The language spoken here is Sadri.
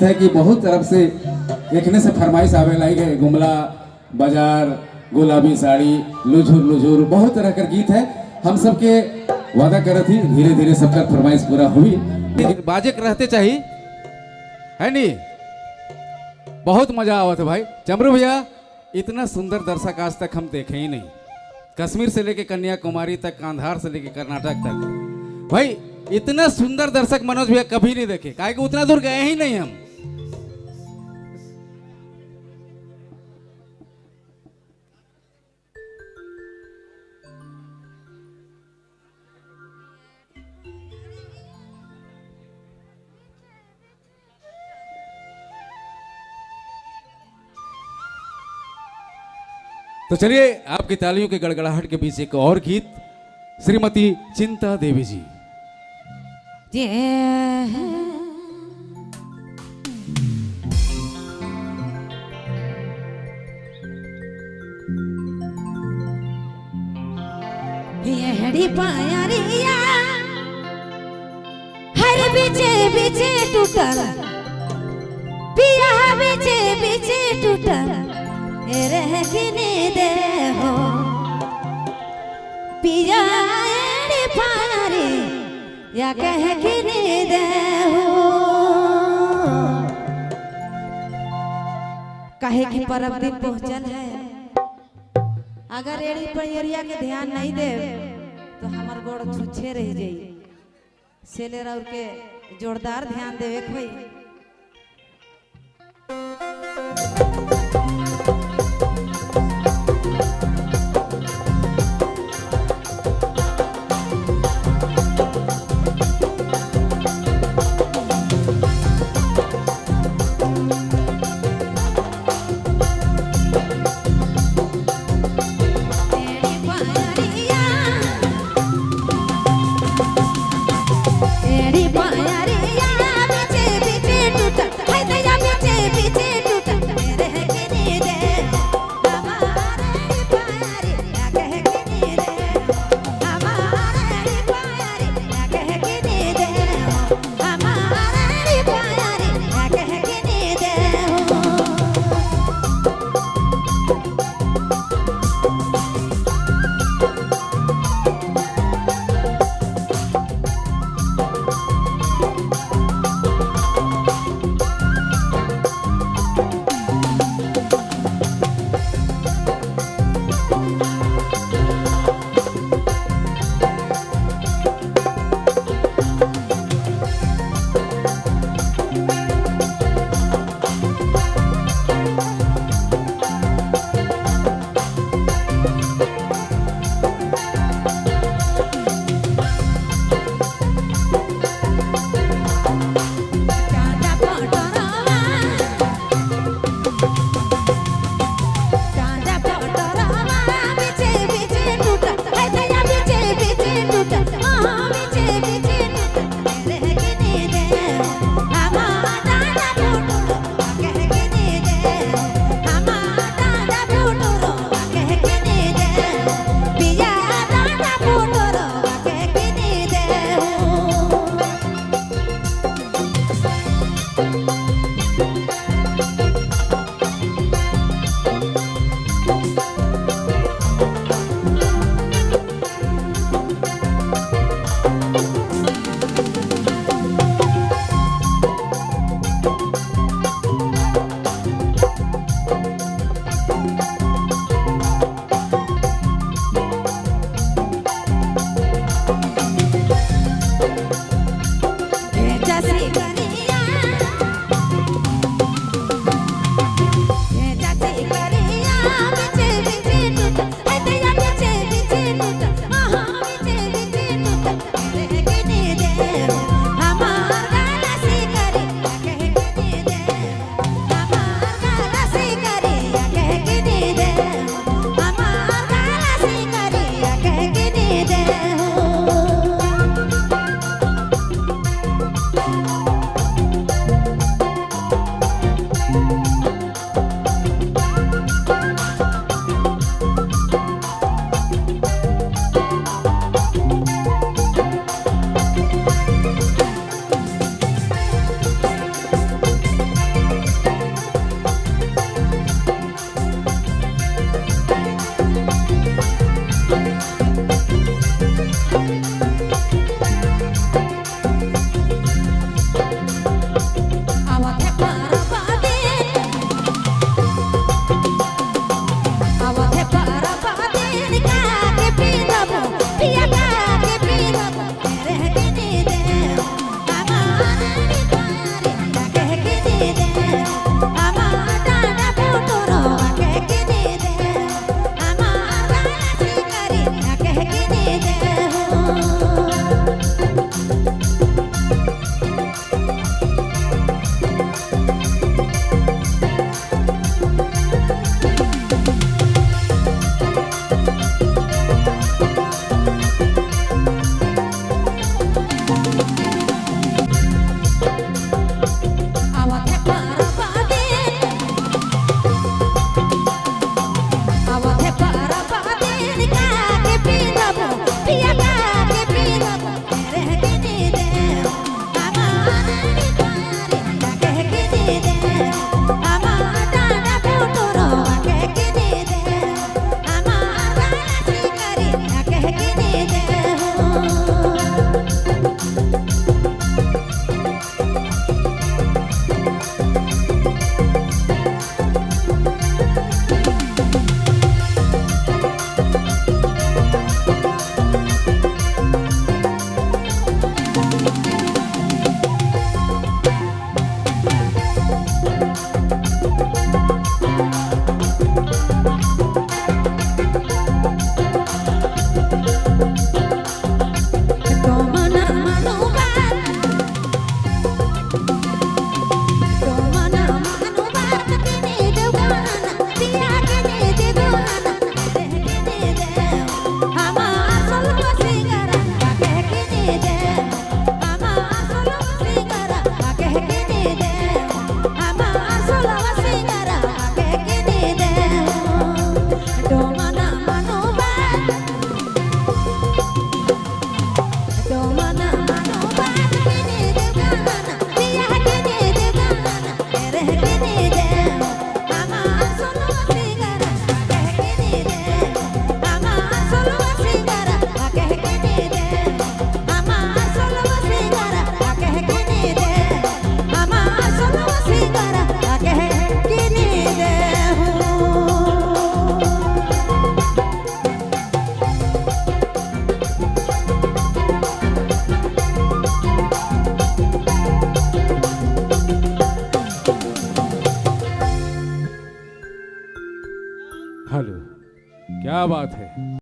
गीत है कि बहुत तरफ से देखने से फरमाइश आवे लाई है। गुमला बाजार, गुलाबी साड़ी, लुझुर लुझुर, बहुत तरह का गीत है। हम सबके वादा करत थी धीरे धीरे सबका फरमाइश पूरा हुई, लेकिन बाजे के रहते चाहिए है नहीं। बहुत मजा आवत है भाई चमरू भैया, इतना सुंदर दर्शक आज तक हम देखे ही नहीं। कश्मीर से लेके कन्याकुमारी तक, कांधार से लेके कर्नाटक तक, भाई इतना सुंदर दर्शक मनोज भैया कभी नहीं देखे, काहे कि उतना दूर गए ही नहीं हम। तो चलिए आपकी तालियों के गड़गड़ाहट के बीच एक और गीत, श्रीमती चिंता देवी जी। पायरिया हर बीचे बीचे टूटल, पिया बीचे बीचे टूटल, रहने दे हो पिया एड़ी पायरी या कह किने दे हो। काहे की परब दिन पहुंचल है, अगर एड़ी पैरिया के ध्यान नहीं दे तो हमार गोड़ छुछे रह जाई। सेले राउर के जोरदार ध्यान देवे के होई। एड़ी पायरिया, एड़ी पायरिया बीचे बीचे हेलो, क्या बात है।